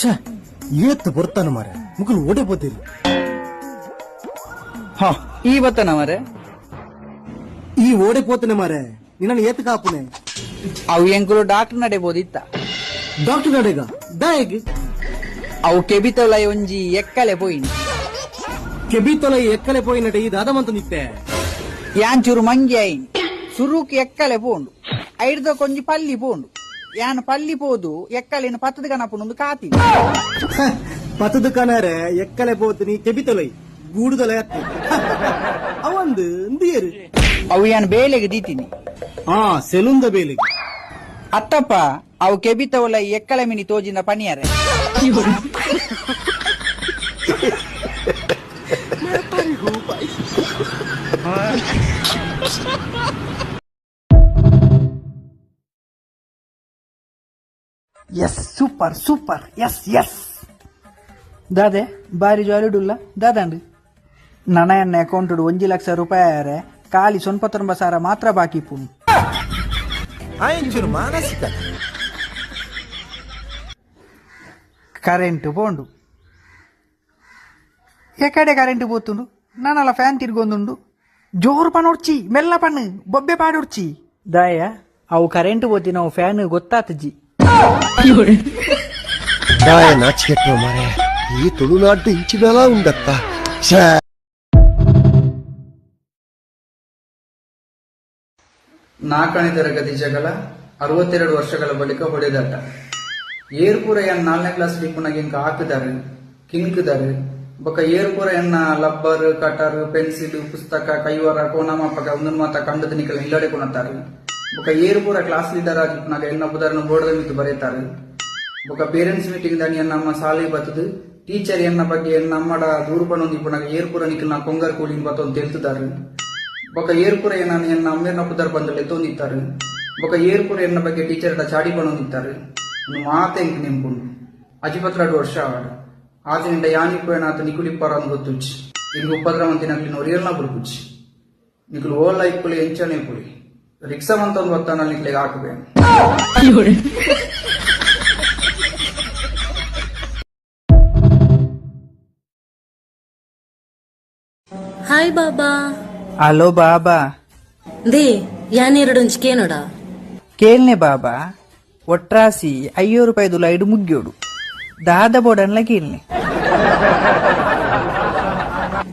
ಛೇ, ಏತ್ ಪೊರ್ತಾನ ಮಾರೆ, ಮುಕುಲು ಓಡೆ ಪೋತೀರಿ? ಹಾ, ಈ ಬತ್ತನ ಮಾರೆ. ಈ ಓಡೆ ಪೋತನೆ ಮಾರೆ, ನಿನ್ನ ಏತ್ ಕಾಪುನೆ? ಅವು ಎಂಕುಲು ಡಾಕ್ಟರ್ ನಡೆಬೋದಿತ್ತ. ಡಾಕ್ಟರ್ ನಡೆಗ ದಾಯೆಗ್? ಅವು ಕೆಬಿತೊಲ ಒಂಜಿ ಎಕ್ಕಲೆ ಪೋಯಿನಿ. ಕೆಬಿ ತೊಲ ಎಕ್ಕಲೆ ಪೋಯಿನಟ ಈ ದಾದ ಮಂತ ನಿತ್ತೆ? ಯಾನ್ ಚೂರು ಮಂಗಿ ಆಯಿನಿ. ಸುರುಕ್ ಎಕ್ಕಲೆ ಪೋಂಡು, ಐಡ್ದ ಕೊಂಜಿ ಪಲ್ಲಿ ಪೋಂಡು. ಯಾನ್ ಪಲ್ಲಿ ಪೋದು ಎಕ್ಕಲೆನ್ ಪತ್ತದ ಕನಪುನೊಂದು ಕಾತೀನಿ. ಪತದ ಕನರೆ ಎಕ್ಕಲೆ ಪೋತನಿ, ಕೆಬಿ ತೊಲೈ ಗೂಡುದೊಲೆ ಅತ್ತೆ ಅವಂದು ಇಂದಿಯರು. ಅವು ಯಾನ್ ಬೇಲೆಗೆ ದೀತೀನಿ. ಆ ಸೆಲುಂದ ಬೇಲಿಗೆ? ಅತ್ತಪ್ಪ, ಅವು ಕೆಬಿತವಲ ಎಕ್ಕಲೆ ಮಿನಿ ತೋಜಿನ ಪನಿಯಾರೆ. Yes, super super, yes yes. ದಾದೆ ಬಾರಿ ಜಾಲಿಡುಲ್ಲ ದಾದಂಡು. ನನ್ನ ಎನ್ನ ಅಕೌಂಟ್ 1 ಲಕ್ಷ ರೂಪಾಯಿ ಆರೆ ಖಾಲಿ 99 ಸಾವಿರ ಮಾತ್ರ ಬಾಕಿ ಇಪ್ಪುನು. ಆಯಂಚೂರು ಮಾನಸಿಕ. ಕರೆಂಟ್ ಪೋಂಡು. ಎಕಡೆ ಕರೆಂಟ್ ಪೋತುಂಡು? ನಾನಲ್ಲ ಫ್ಯಾನ್ ತಿರ್ಗೊಂದುಂಡು. ಜೋರು ಪನೊಡ್ಚಿ, ಮೆಲ್ಲ ಪಣ್ಣು, ಬೊಬ್ಬೆ ಪಾಡೊಡ್ಚಿ. ದಾಯ ಅವು ಕರೆಂಟ್ ಪೋತಿ ನಾವು ಫ್ಯಾನ್ ಗೊತ್ತಾತಜಿ. ದಾಯ ನಾಚಿಕೆಟ್ಟ ಮಾರೆ, ಈ ತುಳುನಾಡು ಇಂಚಿನಲ ಉಂಡತ್ತ, ಶ್ಯೇ. ನಾಲ್ಕನೇ ತರಗತಿ ಜಗಳ, 62 ವರ್ಷಗಳ ಬಳಿಕ ಹೊಡೆದಾಟ. ಏರ್ಪುರ ಎನ್ ನಾಲ್ಕನೇ ಕ್ಲಾಸ್ ಇಪ್ಪುನಾಗ ಇಂಕ ಹಾಕಿದಾರೆ ಕಿನ್ಕಿದಾರೆ. ಬೊಕ ಏರ್ಪುರ ಎನ್ನ ಲಬ್ಬರ್, ಕಟರ್, ಪೆನ್ಸಿಲ್, ಪುಸ್ತಕ, ಕೈವರ, ಕೋಣಮಾಪಕ ಒಂದೊಂದು ಮಾತ ಕಂಡದ ನಿಕಲ ಇಲ್ಲಡೆ ಕೊಣತಾರೆ. ಬೊಕ ಏರ್ಪುರ ಕ್ಲಾಸ್ ಲೀಡರ್ ಆಗಿಪ್ಪುನಾಗ ಎನ್ನ ಬುದಾರನ ಬೋರ್ಡ್ ಮಿತ್ತು ಬರೆಯುತ್ತಾರೆ. ಬೊಕ ಪೇರೆಂಟ್ಸ್ ಮೀಟಿಂಗ್ ದಾನಿ ಎನ್ನ ಅಮ್ಮ ಸಾಲೆ ಬತ್ತದು ಟೀಚರ್ ಎನ್ನ ಬಗ್ಗೆ ಎನ್ನ ಅಮ್ಮಡ ದೂರು ಪಣೊಂದು ಇಪ್ಪುನಾಗ ಏರ್ಪುರ ನಿಕಲ್ನ ಕೊಂಗರ್ ಕೂಲಿನ ಬತ್ತೊಂದು ತೆಲ್ತುದಾರೆ. ಬೊಕ ಏರ್ಪುರ ನಾನು ಎನ್ನ ಅಮ್ಮೇರ್ನ ಪುದರ್ ಬಂದು ಎತ್ತೊಂದಿತ್ತಾರೆ. ಬೊಕ ಏರ್ಪುರ ಎನ್ನ ಬಗ್ಗೆ ಟೀಚರ್ ಚಾಡಿ ಪಣೊಂದಿತ್ತಾರೆ. ಒಂದು ಮಾತೆ ಎಂಕ್ ನೆಂಪುಂಡು. ಅಜಿಪತ್ರಾಡು ವರ್ಷ ಆವಡ್ ಆತನಿಂದ ಯಾನಿಪ್ಪು ಆತ ನಿಕುಲಿಪ್ಪಾರ ಅಂದ್ ಗೊತ್ತುಚ್ಚಿ. ಇಂಗ್ ಉಪದ್ರವಂತಿನಕ್ಲಿನ ಒರಿಯಲ್ನ ಬುಡ್ಪುಚ್ಚಿ. ನಿಕುಲು ಓಲ್ಲ ಇಪ್ಪುಲಿ, ಎಂಚನೆ ಇಪ್ಪುಲಿ, ರಿಕ್ಷಾ ಮಂತ ಒಂದು ಬತ್ತಾನ ನಿಕ್ಲೆಗ್ ಹಾಕುವೆ. ಹಾಯ್ ಬಾಬಾ. ಹಲೋ ಬಾಬಾ. They ಯಾನೆರಡೊಂಜಿ ಕೇನೋಡ. ಕೇಳ್ನೆ ಬಾಬಾ. ಒಟ್ರಾಸಿ 500 ರೂಪಾಯಿದು ಲೈಡ್ ಮುಗ್ಯೋಡು, ದಾದ ಬೋಡನ್ಲ ಕೇಳ್ನೆ.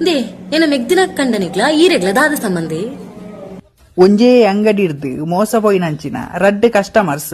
They ಏನ ಮೆಗ್ದಿನ ಕಂಡನಿಗ್ಲ ಈರೆಗ್ಲ ದಾದ ಸಂಬಂಧಿ? ಒಂಜೇ ಅಂಗಡಿ ಇರ್ದು ಮೋಸ ಪೋಯಿನಂಚಿನ ರಡ್ಡ್ ಕಸ್ಟಮರ್ಸ್.